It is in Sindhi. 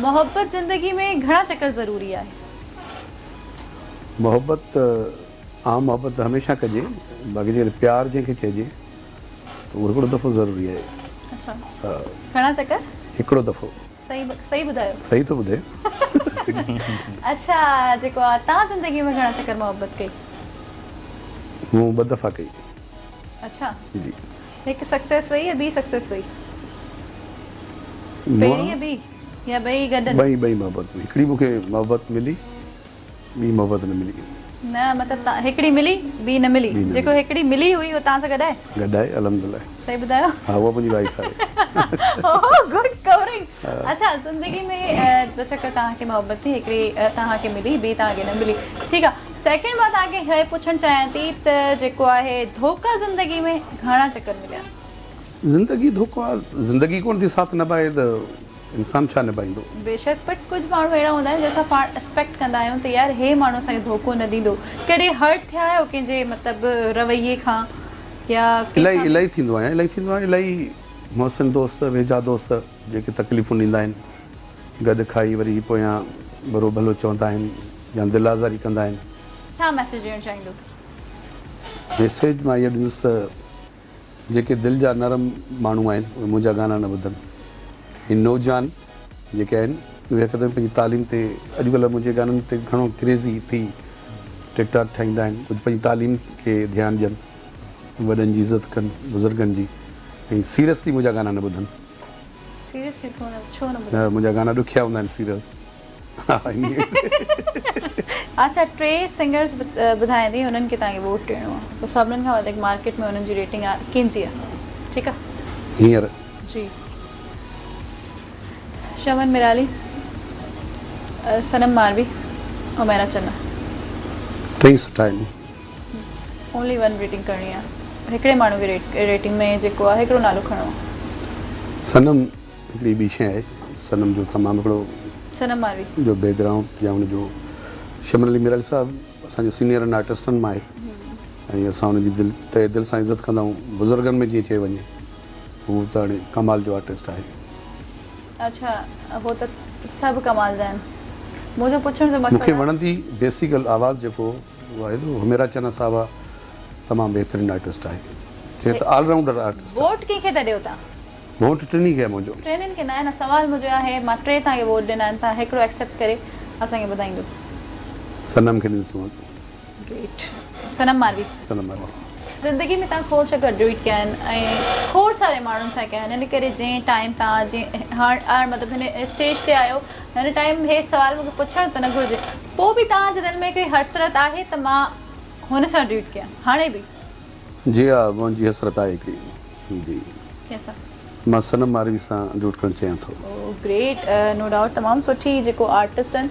محبت زندگي ۾ گهڻا چڪر ضروري آهي؟ محبت عام محبت ته هميشه ڪجي باقي جيڪڏهن پيار جنهن کي چئجي ته اهو هڪڙو دفعو ضروري آهي. اڇا گهڻا چڪر؟ هڪڙو دفعو. صحيح صحيح ٻڌايو. صحيح ٿو ٻڌايان. اڇا جيڪو آ تان زندگي ۾ گهڻا چڪر محبت ڪئي؟ مون ٻه دفعا ڪئي. اڇا جي. هڪ سڪسيس وئي يا ٻي سڪسيس وئي؟ پهرين يا ٻي يا ٻئي گڏ؟ ٻئي ٻئي محبت هڪڙي مون کي محبت ملي ٻي محبت نه ملي. نه مطلب تان هڪڙي ملي ٻي نه ملي جيڪو هڪڙي ملي هئي هو تان سان گڏ آهي؟ گڏ آهي الحمدلله. صحيح ٻڌايو. ها اها منهنجي وائيف آهي. اوه گڊ ڪورنگ. اڇا زندگي ۾ ٻه چڪر توهان کي محبت ٿي هڪڙي توهان کي ملي ٻي توهان کي نه ملي ٺيڪ آ سيڪنڊ مان توهان کي هي پڇڻ چاهيان ٿي ته جيڪو آهي ڌوڪا زندگي ۾ گهڻا چڪر مليا؟ زندگي ڌوڪو آ زندگي ڪونه ٿي ساٿ نڀائي ته انسان ڇا نڀائيندو. بيشڪ بٽ ڪجهه ماڻهو اهڙا هوندا آهن جنهن سان پاڻ ايڪسپيڪٽ ڪندا آهيون ته يار هي ماڻهو اسان کي ڌوڪو نه ڏيندو ڪڏهن هرٽ ٿيا آهيو ڪنهن جي مطلب رويي کان يا ڪنهن الائي سان به. الائي ٿيندو آهيان الائي ٿيندو آهي الائي محسن دوست ويجها دوست جيڪي تڪليفون ڏيندا آهن گڏ کائي وري پويان برو ڀلو چوندا آهن يا دل آزاري ڪندا آهن. ڇا ميسيج ڏيڻ چاهيندو؟ ميسيج مان اهو ڏيندس ته جيڪي دل جا نرم ماڻهو آهن اهي منهنجا گانا نه ٻڌن ۽ نوجوان جيڪي آهن اهي هڪدم پنهنجي تعليم تي اڄڪلهه منهنجي گانن تي گهڻو ڪريزي ٿي ٽڪ ٽاڪ ٺاهيندا آهن ڪجهه پنهنجي تعليم کي ڌيان ڏين وڏن جي عزت ڪن بزرگن جي ۽ سيريس ٿي منهنجا گانا نه ٻڌن. سيريس ٿي ڇو نه ٻڌن؟ نه منهنجا گانا ڏکيا هوندا آهن سيريس. اڇا ٽي سنگرز ٻڌائيندي انهن کي توهان کي ووٽ ڏيڻو آهي ته سڀنن کان وڌيڪ مارڪيٽ ۾ انهن جي ريٽنگ ڪنهن جي آهي ٺيڪ آهي. هينئر. جي شمن ميرالي، صنم ماروي، عميرا چنا. ٽئي سٺا آهن. اونلي ون ريٽنگ ڪرڻي آهي هڪڙي ماڻهو کي ريٽنگ ۾ جيڪو آهي هڪڙو نالو کڻڻو آهي. صنم هڪڙي ٻي شيء آهي صنم جو تمام هڪڙو صنم ماروي جو بيڪ گرائونڊ يا ان جو شمن علي ميرالي صاحب اسان جي سينيئرن آرٽسٽن مان آهي ۽ اسان ان جي دل تهه دل سان عزت ڪندا آهيون بزرگن ۾ جيئن چيو وڃي هو ته هاڻي ڪمال جو آرٽسٽ آهي. اڇا هو ته سڀ ڪمال جا آهن منهنجو پڇڻ جو مون مقصد کي آهي. وڻندي بيسيڪل آواز جيڪو اهو آهي ته حميرا چنا صاحبه تمام بهترين آرٽسٽ آهي چئي ته آل رائونڊر آرٽسٽ آهي. ووٽ ڪنهن کي ٿا ڏيو توهان؟ ووٽ ٽنهي کي آهي منهنجو. ٽنهي کي ناهي نه سوال منهنجو آهي مان ٽي توهان کي ووٽ ڏنا آهن توهان هڪڙو ايڪسيپٽ ڪري اسان کي ٻڌائيندو. صنم کي ڏيندس ووٽ. گريٽ صنم ماروي. صنم ماروي. زندگي ۾ توهان کوڙ چڪر ڊوئيٽ ڪيا آهن ۽ کوڙ ساري ماڻهن سان ڪيا آهن ان ڪري جنهن ٽائيم توهان جي هاڻ مطلب هن اسٽيج تي آهيو هن ٽائيم هي سوال مونکي پڇڻ ته نه گهرجي پوء به توهان جي دل ۾ هڪڙي حسرت آهي ته مان هن سان ڊوئيٽ ڪيان هاڻي به. جي ها منهنجي حسرت آهي هڪڙي جي. ڪنهن سان؟ مان صنم ماروي سان ڊوئيٽ ڪرڻ چاهيان ٿو. او گريٽ نو ڊائوٽ تمام سٺي جيڪو آرٽسٽ آهن.